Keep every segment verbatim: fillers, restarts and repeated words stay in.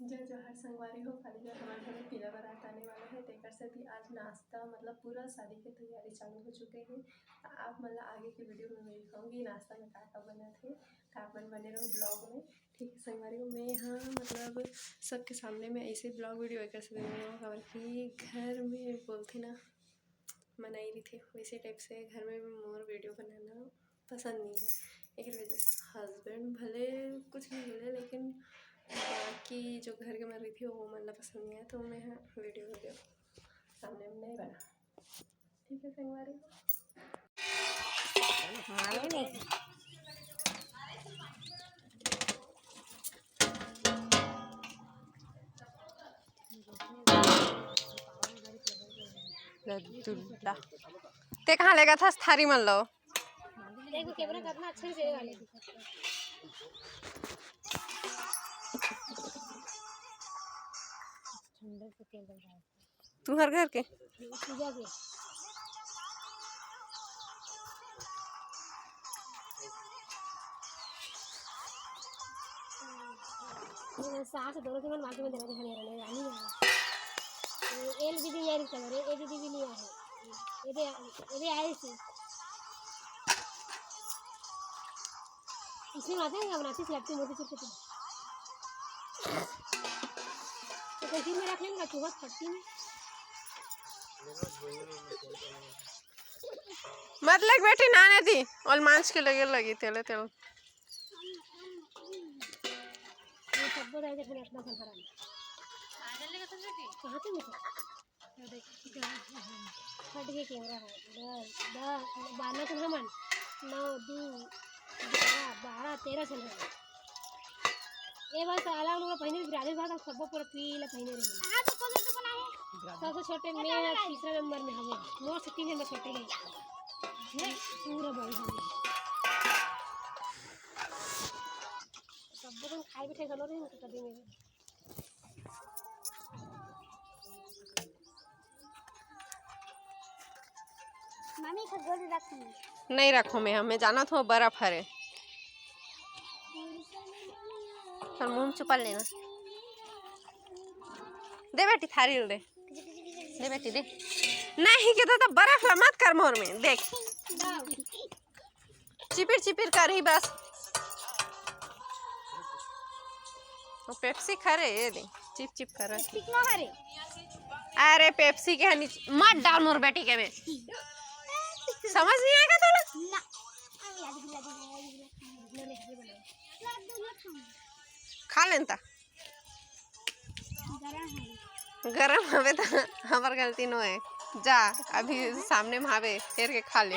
जय जोहार संगवारी हो, काली जो हमर घर में पीला बारात आने वाला है, तेकर सेती आज नाश्ता, मतलब पूरा शादी के तैयारी चालू हो चुके हैं। तो आप मन ला आगे के वीडियो में मैं दिखाऊंगी नाश्ता में का का बनत है, तो आप मन बने रहो ब्लॉग में। ठीक है संगवारी हो, मैं हाँ मतलब सबके सामने में ऐसे ब्लॉग वीडियो एकर से बनाऊँ, काबर कि घर में बोलथे ना, मनाई रहिथे, वैसे टाइप से घर में भी मोर वीडियो बनाना पसंद नहीं है। एक वजह से हस्बैंड भले कुछ भी बोले, लेकिन बाकी जो घर के मन रहिथे वो मन ला पसंद नहीं है, तो मैं हाँ वीडियो वीडियो सामने में नहीं बना। ठीक है संगवारी हो। रसगुल्ला। ते कहाँ लेगथस थारी मन लो? देखो कैमरा कितना अच्छे से वाले। सुंदर से तेल डल रहा है। तुम्हार घर के? पूजा के। ये सास दोनों के मन बाजू में देना दिखाने रहने वाली है। ये एल दीदी यार कलर है, ए दीदी भी नहीं आए। ये दे, ये दे आए थे। इसमें बातें हम बनाते थे अपनी मोती चुप। तो फिर मैं रख लेंगे चूहा फटती में। मत लग बेटी, नाने दी। ओल मांस के लगे लगी तेले तेल। ये सब बोल रहे थे अपना संसार में। कहाँ थे मुझे? फट के कैमरा है। द-, द-, बारह ठन हमन, नौ, दू, ग्यारह, बारह, तेरह ठन हमन। ए बार साला लोग पहिने ग्राजुएट बात, हम सबो पूरा पीला पहिने रहे। हाँ, तो कौन सा बनाए? सबसे छोटे मैं तीसरा नंबर में हवे। मोर से तीन नंबर छोटे हैं। पूरा बड़ी हवे। सबो दिन खाए बैठे गलो रहे, उनके कभी नहीं। मम्मी, इधर गोल रखी। नहीं रखो मैं, हमें जाना था बर्फ हरे। पर मुंह में चुपा लेना। दे बेटी, थारी दे। दे बेटी, दे। नहीं के तो, तो बर्फ ला मत कर मोर में, देख। चिपिर चिपिर करही बस। वो पेप्सी खा रे, ये दे, चिप चिप कर रहा। पेप्सी क्यों खा रे? अरे पेप्सी के हनी मत डाल मोर बेटी के में। समझ नहीं आएगा तो ना। ना। खा लेन ता। गरम हवे त हमर गलती नो है। जा, अभी सामने में हवे, हेर के खा ले।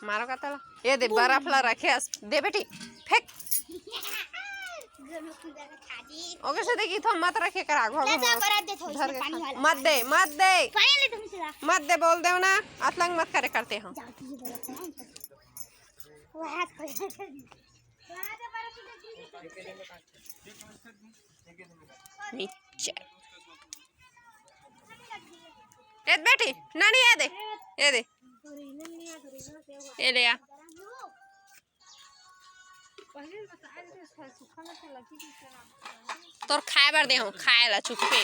मारो का तला। ये दे, बर्फ ला रखे अस। दे बेटी, फेंक। ओके से देखी, तो मत रखे कर आगो, आगो मत। धर के खा। मत दे, मत दे। मत दे, बोल दे ना, अतलंग मत करे करते हम। नीचे। ए बेटी, नानी, ये दे, ये दे। ये ले आ। तोर खाए बर दे हूँ, खाए ला चुपके।